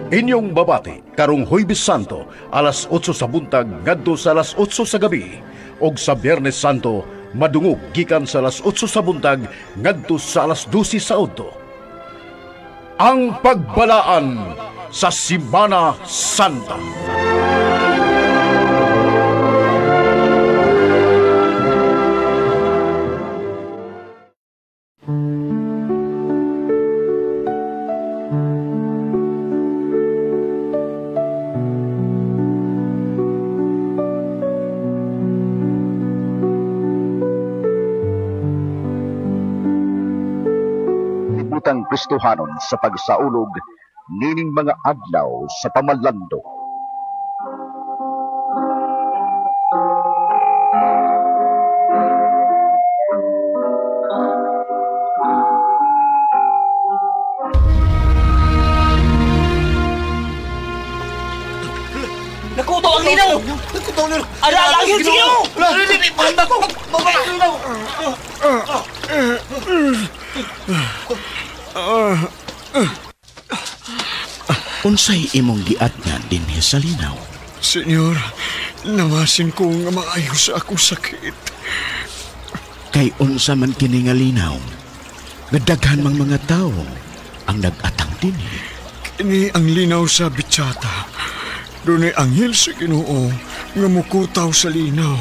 Inyong babati karong Huwebes Santo alas 8 sa buntag ngadto sa alas 8 sa gabi ug sa Biyernes Santo madungog gikan sa alas 8 sa buntag ngadto sa alas 12 sa udto. Ang pagbalaan sa Simana Santa. Libutang Kristohanon sa pagsaulog nining mga adlaw sa pamalando. Nakuto ang linaw! Nakuto ang linaw! Ala, ala, ang sige mo! Unsay imong giatngan dinhi sa linaw? Senyor, namasin ko nga maayo sa akong sakit. Kay unsa man kini nga linaw, nga daghan mang mga tawo ang nag-atang dinhi. Kini ang linaw sa Bitsata. Dunay anghel sa Ginoo nga mukutaw sa linaw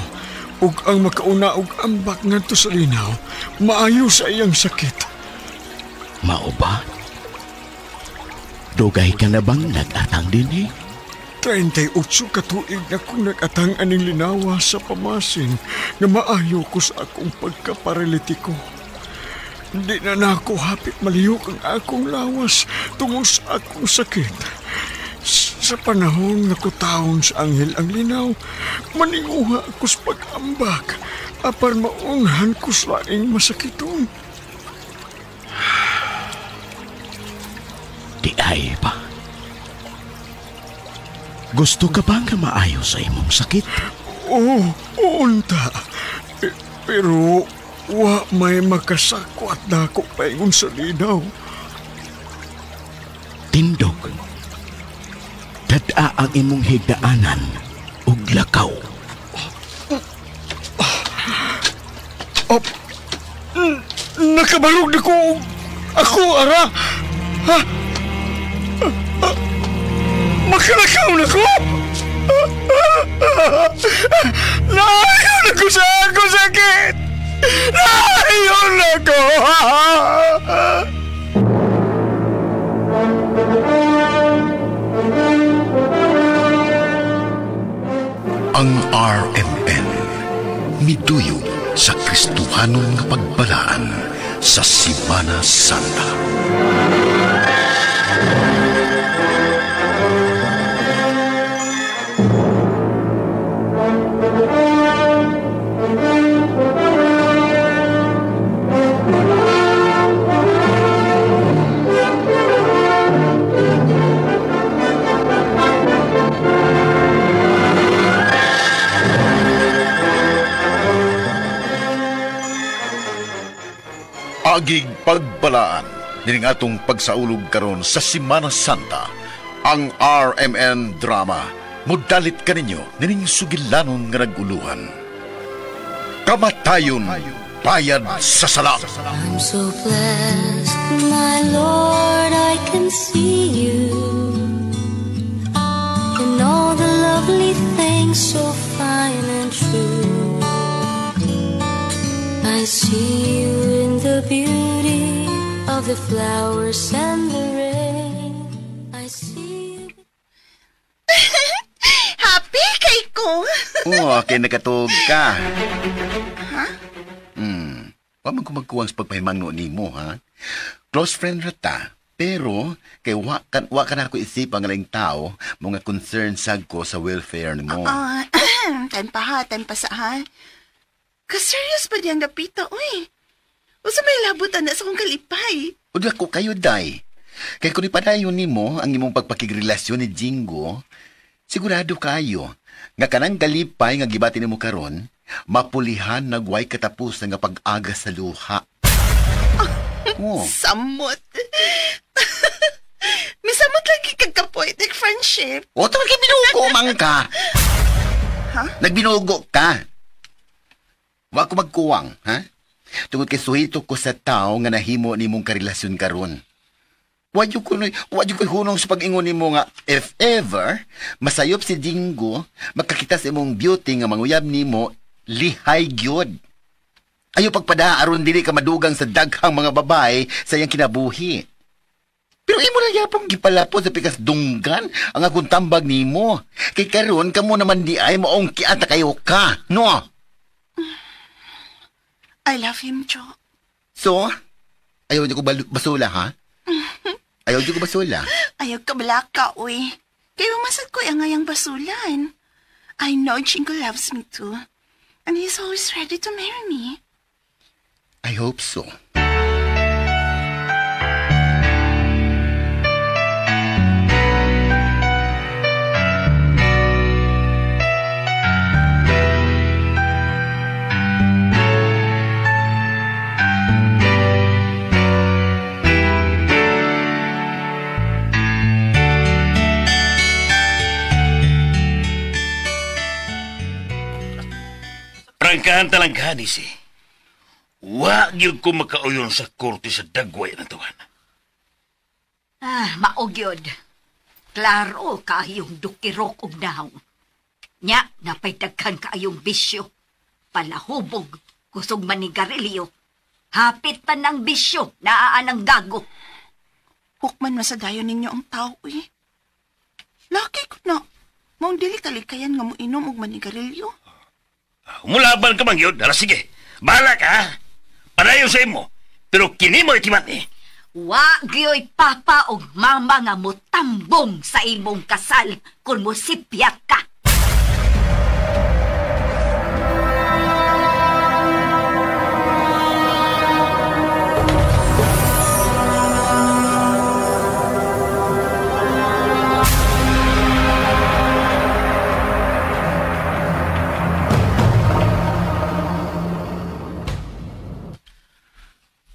ug ang makauna og ambak ngadto sa linaw, maayo sa iyang sakit. Mao ba? Dugay ka na bang nag-atang dinhi? 38 ka tuig na kong nag-atang aning linawa sa pamasin nga maayo ko sa akong pagkaparalitiko. Di na nako hapit malihok ang akong lawas tungod sa akong sakit. Sa panahon nga kutawon sa anghel ang linaw, maninguha ako sa pag-ambak apan maunhan ko sa laing masakiton. Di ay pa. Gusto ka ba nga maayo sa imong sakit? Oo, unta. Pero wa may makasakwat na ako paingon sa linaw. Tindog. Dad-a ang imong higdaanan ug lakaw. Oh, nakabalog na ko. Ako, ara. Ha? Makalakaw na ko! Naayon ako sa akong sakit! Naayon ako! Ang RMN miduyog sa Kristohanon nga pagbalaan sa Simana Santa. Agig pagbalaan nining atong pagsaulog karon sa Simana Santa, ang RMN drama mudalit kaninyo nining sugilanon nga naguluhan. Kamatayon bayad sa sala. I'm so blessed, my Lord, I can see you in all the lovely things so fine and true. I see you in the beauty of the flowers and the rain. I see you. Happy kay ko. Oh, kay nakatug ka. Ha? Wa man ko magkuwang sa pagpahimangno nimo, ha? Close friend ra ta, pero kay wa ka na ako isipan nga laing tao mga concern sad ko sa welfare nimo. Time pa ha, time pa sa ha. Ka-serious pa diyang dapita, uy. Usa may labutan na sa kong kalipay. Udah ko kayo, day. Kay kung ipadayon nimo ang imong pagpakigrelasyon ni Jingo, sigurado kayo nga kanang kalipay nga gibati nimo karon, mapulihan nagway katapos nga pag-aga sa luha. Oh. Samot. Misamot lagi kag kapoy. Friendship. O, tawag kay binugo man ka. Ha? Nagbinugo ka. Wa ko magkuwang, ha? Tungod kay suhito ko sa tao nga nahimo nimong karelasyon karon. Wa jud ko hunong sa pag-ingon nimo nga if ever masayop si Dingo makakita sa imong beauty nga manguyab nimo lihay gyud. Ayo pagpada aron dili ka madugang sa daghang mga babae sa iyang kinabuhi. Pero imo na yapong gipalapod sa pikas dunggan ang akong tambag nimo. Kay karon kamo naman di ay maong kiata kayo ka, no? I love him, Joe. So, ayaw niyo ko basula, ha? Ayaw niyo ko basula? Ayaw ka balaka, uy. Kaya umasad ko ang ngayang basulan. I know Chingo loves me too. And he's always ready to marry me. I hope so. Prangkahan talangkani si. Wa gyud ko makauyon sa korte sa dagway na tuwan. Ah, mao gyud. Klaro kaayong dukirok og dahong. Nya, napay daghan kaayong bisyo. Palahubog, kusog manigarilyo. Hapit pa ng bisyo, naa ng gago. Hukman masadayon ninyo ang tao, eh. Laki ko na. Maong dili kalikayan nga moinom og manigarilyo. Mulaban ka man yun. Ala, sige. Bahala ka, ha? Padayon sa imo. Pero kini mo itiman, eh. Wa gyoy papa og mama nga motambong sa imong kasal kung mosipyat ka.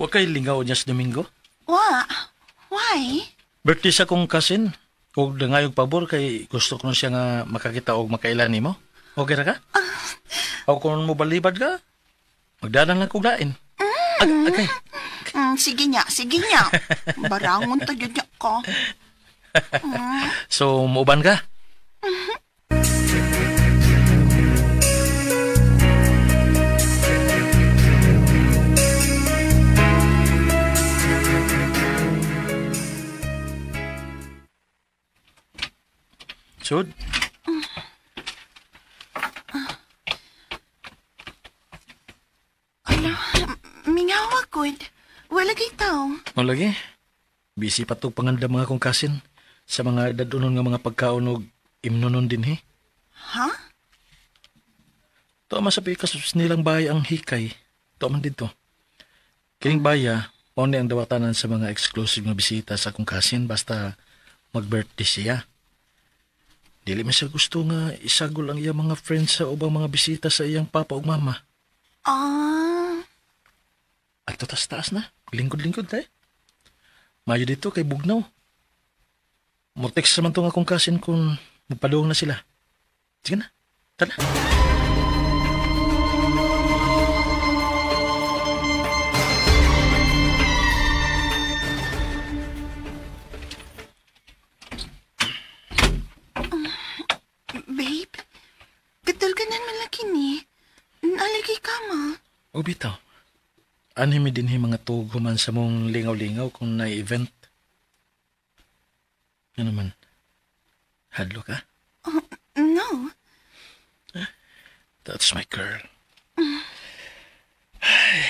Wa kay lingaw niya sa Domingo? Wa? Why? Birthday sa kong cousin. Og dangayog pabor kay gusto ko siya nga makakita og makailan nimo. Okay ra ka? O kung mo balibad ka, magdalan lang kog lain. Okay. Sige niya, sige niya. Barangon ta gyud niya ka. So, muuban ka? Sud? Ala, mingawa good. Wala kay tao. O lagi? Busy pa itong pangandam mga kong kasin sa mga dadunon nga mga pagkaon og imnonon din he. Ha? Tuwa man sa pikas nilang bahay ang hikay. Tuwa man dito. Kining baya, mao ni ang dawatanan sa mga exclusive nga bisita sa akong kasin basta mag-birthday siya. Dili man siya gusto nga isagol ang iyang mga friends sa ubang mga bisita sa iyang papa ug mama. Ah. At taas-taas na. Lingkod-lingkod tayo. Mayo dito kay bugnaw. Mo-text naman tong akong cousin kung magpaduong na sila. Sige na. Tara. Babe, katulganan man lagi ni. Nalagay ka ma. O bitaw. Anhimi din hi mga tugo man sa mong lingaw-lingaw kung na-event. Ano man? Hadlo ka? Oh, no. That's my girl. Ay,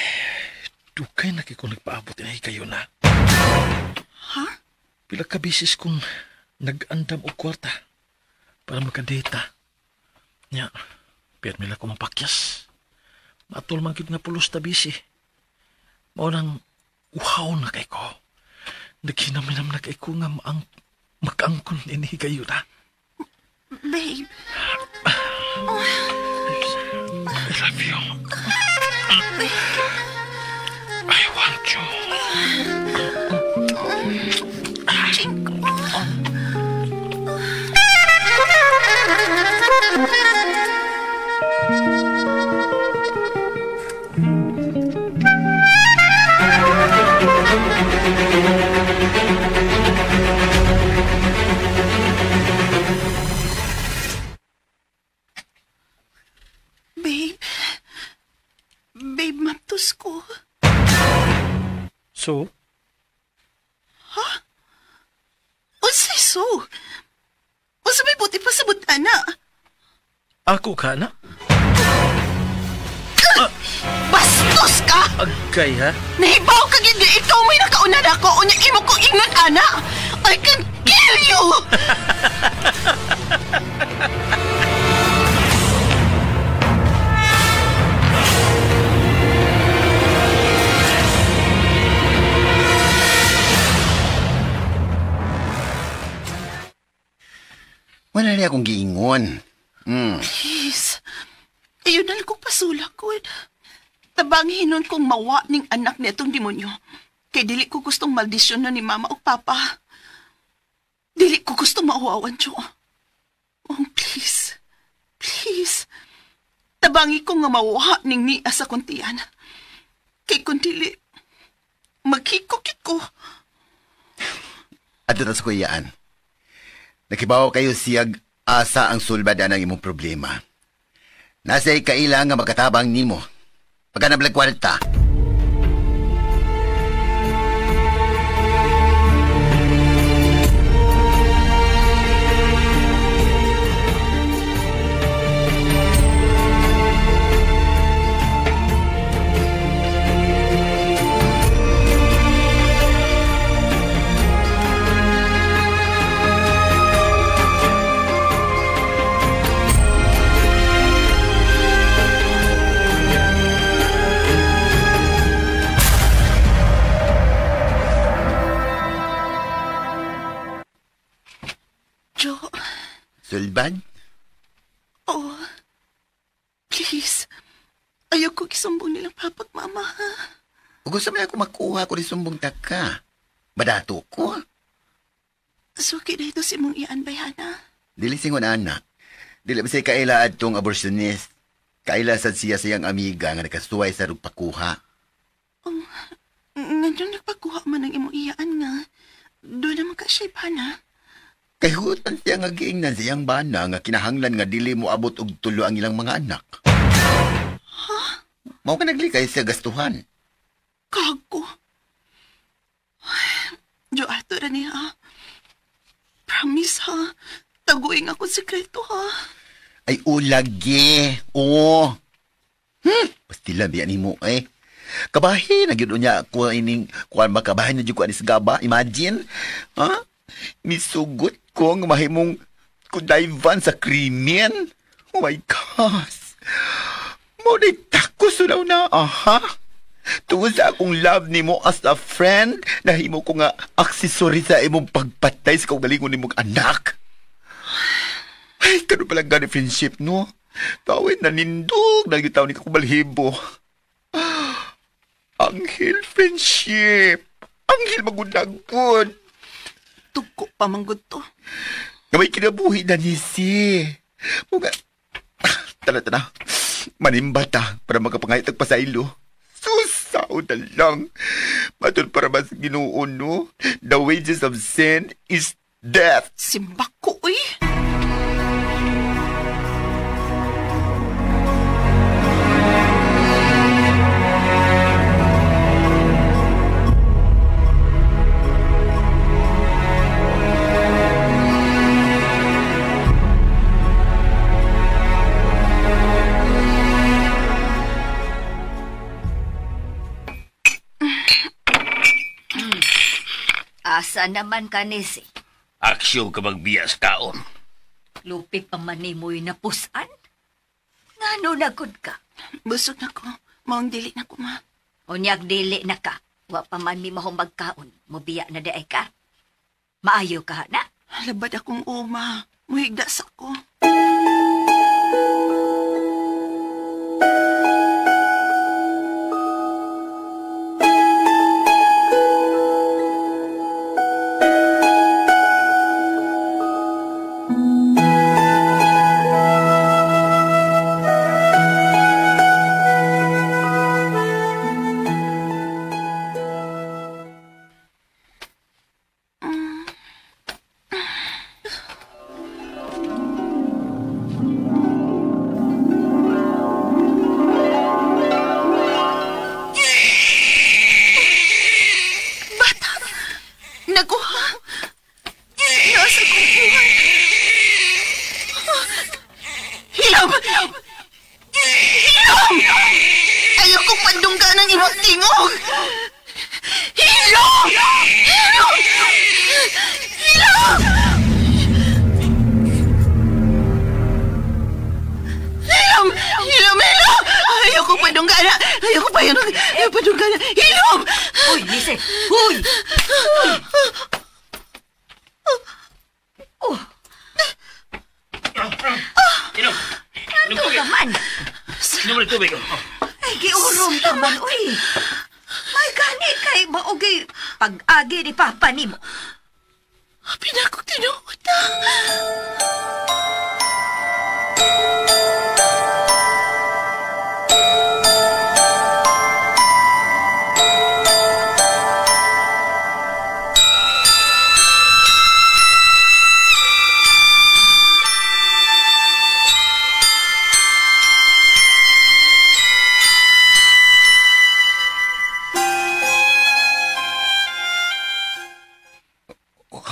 dugay na kay kung nagpaabot na kayo na. Ha? Pila ka bisis kung nag-andam og kwarta para makadata. Nya, pirmi lang ko mapakyas. Matol man gyud nga pulos ta busy. Mao nang uhaw na kay ko. Naghinam-hinam na kay ko nga makaangkon ini kayo na. Babe. I love you. I want you. Chinko. so? Unsa may buti pasabot, ana? Ako ka, na? Bastos ka! Agkay, ha? Nahibaw ka gid ikaw may nakauna na ako. Unya imo ko ingon, ana. I can kill you! Wala niya akong giingon. Please. Ayun na lang kong pasula ko. Tabang hinon kong mawa ning anak ni itong demonyo. Kay dili ko gustong maldisyon na ni mama o papa. Dili ko gustong mauwawan, Jo. Oh, please. Please. Tabangi ko nga mawa ning niya sa kuntian. Kay kung dili, maghikokit ko. Ato na sa kuyaan. Nakibaw kayo siyag asa ang sulbad ang imong problema. Nasa ikaila nga makatabang nimo. Pagka nablag kwarta. Sulbad? Oh, please. Ayaw ko gisumbong nilang papag mama, ha? Gusto mo na ako makuha ko ni sumbong taka. Badato ko. Suki na ito si mong ian bayana. Dili singon anak. Dili ba siya kaila adtong abortionist? Kaila sad siya siyang amiga nga nakasuway sa rugpakuha. Oh, ngayon nagpakuha man ang imong iyaan nga. Doon naman ka siya ibana. Kay hutan siya nga giingnan siyang bana nga kinahanglan nga dili mo abot og tulo ang ilang mga anak. Ha? Mao ka naglikay sa gastuhan. Kago. Jo, ato ra niya. Promise ha. Taguin ako sekreto ha. Ay ulagi. Oo. Pastila biya nimo eh. Kabahin na gyud unya ako ining kuan makabahin na gyud ko ani sa gaba. Imagine. Ha? Misugot ko ang mahimong kudayvan sa krimen. Oh my gosh. Mo day takos na. Aha. Tungod sa akong love nimo as a friend, nahimo ko nga accessory sa imong pagpatay sa kaugalingon nimong anak. Ay, kano palang gani friendship, no? Tawin na nindog na yung tao ni kakubalhibo. Anghel friendship. Anghel magudagod. Tuko pa manggod to. Nga may kinabuhi na ni si. Mga, tara. Manimba ta para makapangaytag pa sa ilo. Susao na lang. Matod para mas Ginoo, no? The wages of sin is death. Simbak ko, uy. Asa naman ka, Nisi? Aksyon ka magbiya sa kaon. Lupi pa man ni mo'y napusan. Ngano nagod ka? Busog na ko. Maong dili na ko, ma. Unyag dili na ka. Wa pa man mi mahong magkaon. Mubiya na di ay ka. Maayo ka, na? Labad akong uma. Muhigda sa ko. Naguha! Nasa Hilom! Hilom! Ayaw kong pandunggan ang imong tingog! Hilom! Hilom! Hilom! Hilom! Hilom! Hilom! Ayaw kong pandunggan! Ayaw kong pandunggan! Hilom! Uy, Lise! Uy! Uy! Oh! Inom! Ano ka man? Inom na tubig. Ay, giurom ka man, uy! May gani kay maugay pag-agi ni Papa nimo. Pinakong tinuod na.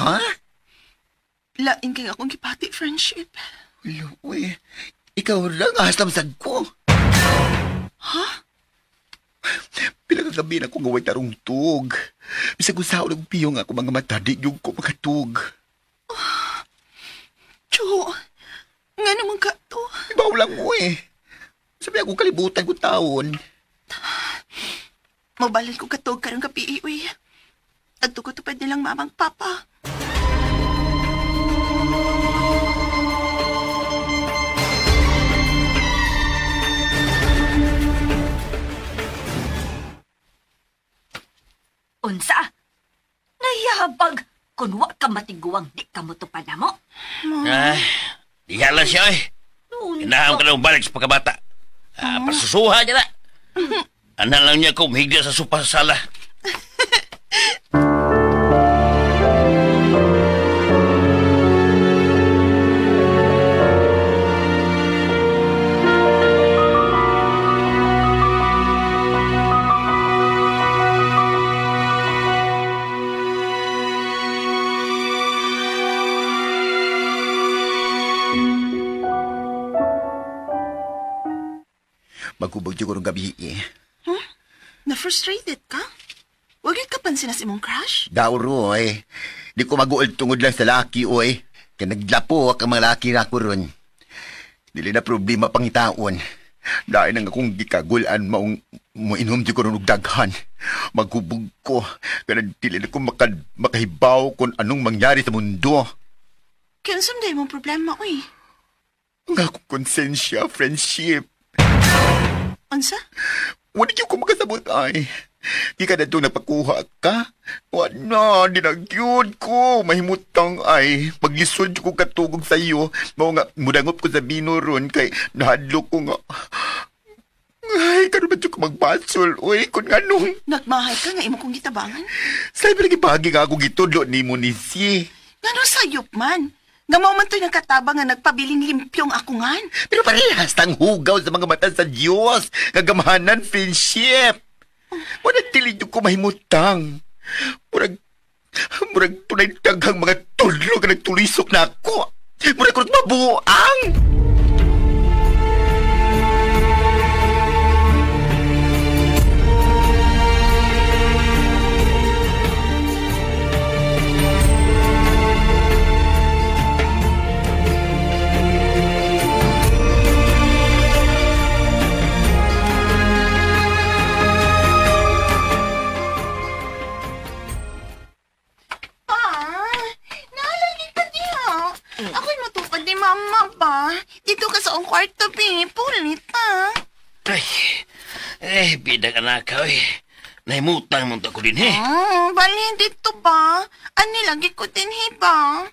Ha? Lain kay akong gipati, friendship. Uy, ikaw lang ahas lamsag ko. Ha? Pinagagabi na kong gaway tarong tug. Bisag kung sao ng piyong ako mga mata, di yung ko makatug. Oh, Chu, nga naman ka to. Ibaw lang mo eh. Sabi ako kalibutan ko taon. Mabalal ko katog karong gabi, uy. At tupad nilang mamang papa. Unsa? Nayabag! Kung wa ka matiguang, di ka mo tupad na mo. Ay, diha lang siya eh. Kinahang ka na balik sa pagkabata. Pasusuha niya na. Anak lang niya kung higla sa sopa sa sala. Magubog dyan ko ng gabi eh. Huh? Na-frustrated ka? Huwag yun ka pansin na si mong crush? Daw, Roy. Di ko mag-uol tungod lang sa laki, oy. Kaya naglapo ang mga laki na ko ron. Dili na problema pangitaon. Dahil nang akong gikagulan maong moinom di ko ron og daghan. Maghubog ko. Kaya dili na ko makahibaw kung anong mangyari sa mundo. Kaya unsa man mong problema, oy? Ang akong konsensya, friendship. Unsa? Wala ko makasabot ay. Di ka na ito nagpakuha ka. Wala, di na gyud ko. Mahimutang ay. Maglisod ko katugog sa iyo. Mao nga, mudangop ko sa bino ron kay nahadlok ko nga. Ay, karon ba ko magbasol? Uy, kung anong. Nagmahay ka nga imo kong gitabangan? Sabi lagi bahagi nga ako gitudlo ni mo ni si. Ngano sayop man? Nga mao man to'y nagkatabang nga nagpabiling limpyong akungan. Pero parehas tang hugaw sa mga mata sa Diyos. Kagamhanan, friendship. Wala dili ko mahimutang. Murag tunay daghang mga tudlo nga nagtulisok na ako. Murag kurot mabuang. Mama ba? Dito ka sa akong kwarto, bi. Pulit, ha? Ay, bidang anak ka, eh. Nahimutang mo ko din, eh. Bali, dito ba? Ani lagi ko din, he ba?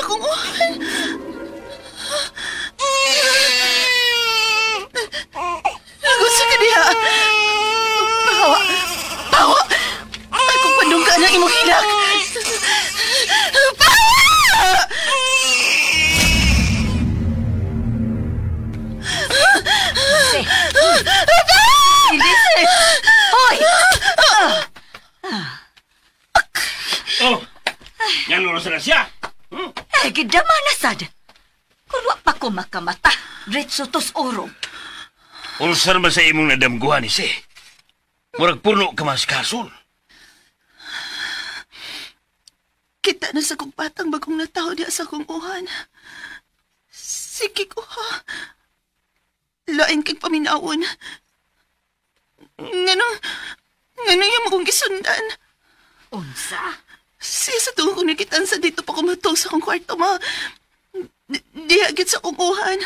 akong uhan. Gusto ka diha. Pahawa! Pahawa! Akong pandungka ng imong hilak. Pahawa! Elise! Hoy! Oh! Yan luro na siya! Eh, gidama na sad. Kung wa pa ko makamata, diretso tos oro. Ulsar man sa imong nadamguhan, isi. Murag puno ka mas kasul. Kita na sa kong batang bagong nataw diya sa kong uhan. Sige ko ha. Lain kay paminawon. Ngano yung akong gisundan? Unsa? Siya sa tuong kong nakitaan sa dito pa kumatog sa akong kwarto, ma. Diya gid sa akong uhan.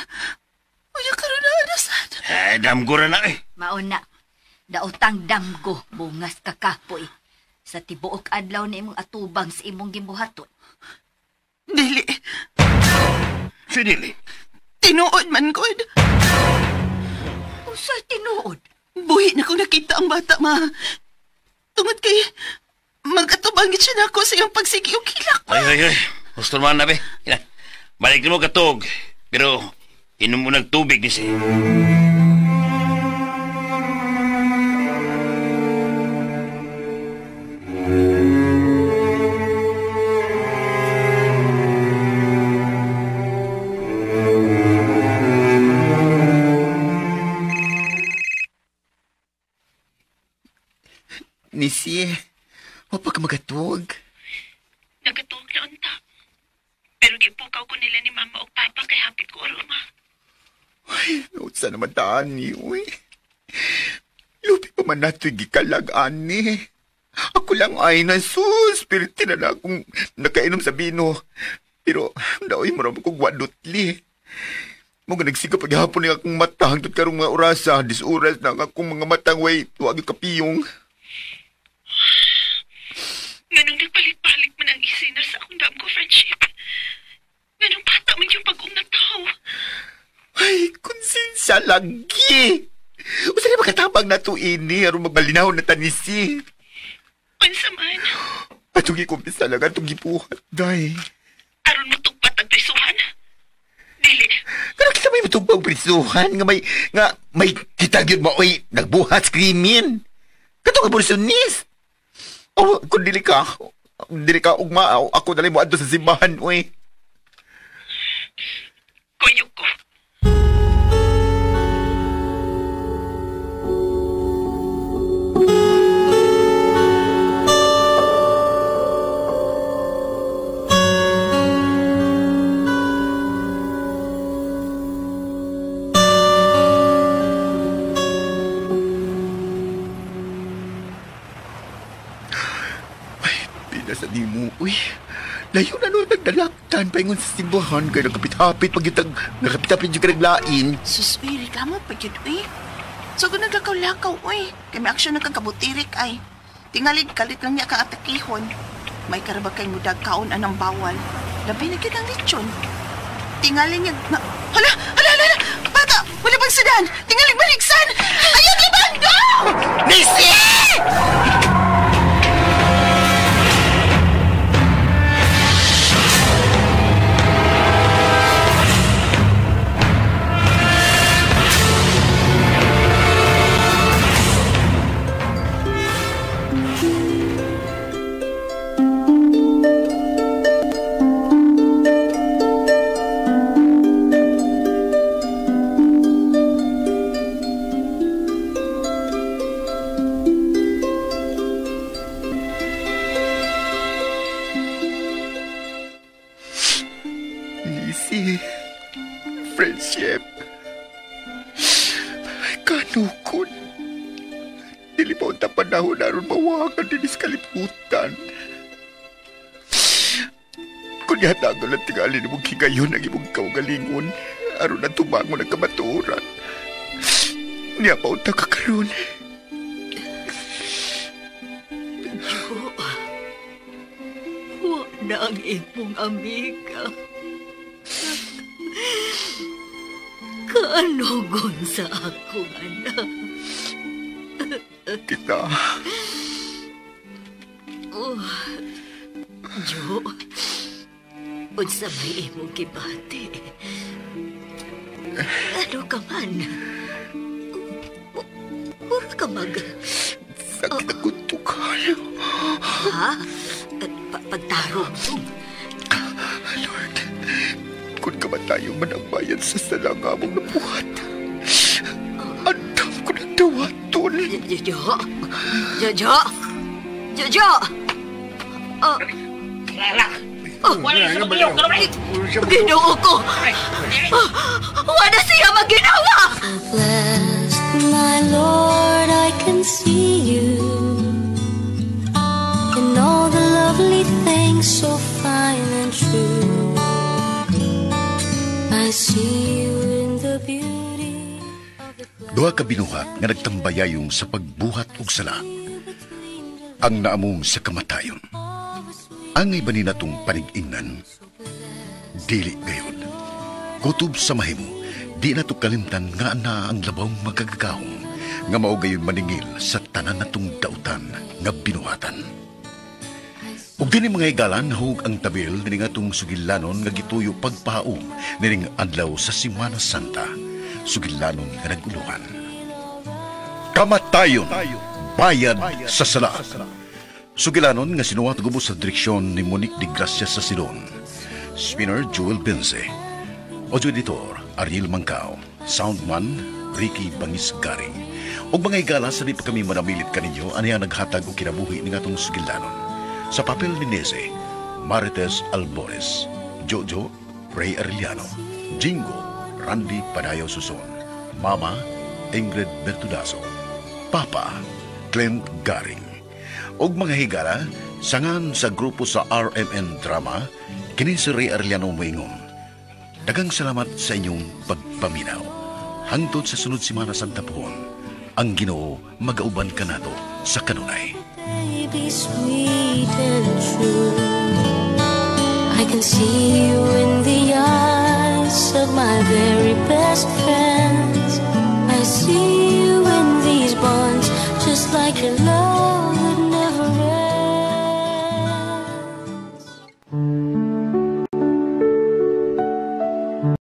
Uya karon na nasad. Eh, damgo na eh. Mauna, daotang damgo, bungas kakapoy. Sa tibuok adlaw na imong atubang sa imong gimbuhaton. Dili. Si dili? Tinuod man, God. Unsa tinuod? Buhi na kong nakita ang bata, ma. Tungod kay mag-atubangit siya na ako sa iyong pagsigi o kilak. Ay, ay, ay. Gusto naman na, be. Balik na mo katog. Pero inom mo ng tubig ni si. Nisi, wapa ka magatug. Nagatug na unta. Pero gipukaw ko nila ni Mama o Papa kay hapit ko oro, Ma. Ay, nautsa naman taan ni, uy. Lupi pa man nato'y gikalag, ani. Ako lang ay nasus, pero tinala akong nakainom sa bino. Pero, daoy mo rin akong wadutli. Mga nagsiga paghapon ni akong mata hangtod karong mga orasa. Dis oras na ang akong mga matang way, tuwag yung kapiyong. Nganong nagpalit-balik man ang isina sa akong dam ko, friendship. Nganong bata man yung bagong nataw. Ay, konsensya lagi. Usa na makatabang na to ini, aron magbalinaw na tanisi. Unsa man? Atong ikumpisa lang, atong gipuhat, day. Aron matugpat ang prisuhan? Dili. Pero kita may matugpag prisuhan, nga may kita gyud mo, oy, nagbuhat krimen. Katong abortionist. Oh, kung dili ka ugma, ako dali mo adto sa simbahan, oy. Kuyog ko. Sa nimo, uy. Layo na nun nagdalaktan paingon sa simbahan kay nagkapit-hapit pag yung nagkapit-hapit yung kanaglain. Sus, uy, reklamo pag yun, uy. So kung naglakaw-lakaw, uy. Kay may aksyon na kang kabutirik, ay. Tingalig, kalit lang niya kang atakihon. May karabag kay mudag kaon anang bawal. Labi na gyud ang lechon. Tingalig niya, na, hala, hala, hala, hala! Bata, wala bang sedan? Tingalig baligsan! Ayaw, libando! Nisi! Friendship. Kanukon. Dili pa unta panahon aron mawakan dinis kalibutan. Kung ihatago lang tingali ni mong higayon ang imong kaugalingon, aron na tumangon ang kamatuoran. Niya pa unta ka karon. Wa na ang imong amiga. Kaanugon sa akong anak. Tita. Oh, Jo, unsa may imong gibati? Ano ka man? Mura ka mag... Sakit akong tukal. Ha? Pagtarong to. Lord, kung kamatayo man ang bayad sa sala nga among nabuhat, andam ko na dawaton. Jojo! Jojo! Jojo! Oh. Oh. Ginoo ko! Wala siya maginawa! Blessed, my Lord, I can see you in all the lovely things so fine and true. I see you in the beauty of the Duha ka binuhat nga nagtambayayong sa pagbuhat og sala. Ang naamong sa kamatayon. Ang iba ni natong panig-ingnan. Dili gayon. Kutob sa mahimo, di na to kalimtan nga na ang labaw magagahom nga mao gayon maningil sa tanan natong dautan nga binuhatan. Ug dinhi, mga higalan, hug ang tabil nining atong sugilanon nga gituyo pagpahaom nining adlaw sa Simana Santa, sugilanon nga naguluhan. Kamatayon, bayad sa sala. Sugilanon nga sinuwat gubos sa direksyon ni Monique de Gracia sa Silon. Spinner Joel Benze. Audio editor Ariel Mangkao. Soundman Ricky Bangis Garing. Ug mga higala, sa di pa kami manamilit kaninyo, aniya naghatag og kinabuhi ning atong sugilanon. Sa papel ni Nese, Marites Albores. Jojo, Ray Arellano. Jingo, Randy Padayo Suson. Mama, Ingrid Bertudazo. Papa, Clint Garing. Og mga higala, sangan sa grupo sa RMN Drama, kini si Ray Arellano moingon. Daghang salamat sa inyong pagpaminaw. Hangtod sa sunod Simana Santa puhon, ang Ginoo magauban kanato sa kanunay. Baby, sweet and true. I can see you in the eyes of my very best friends. I see you in these bonds, just like your love.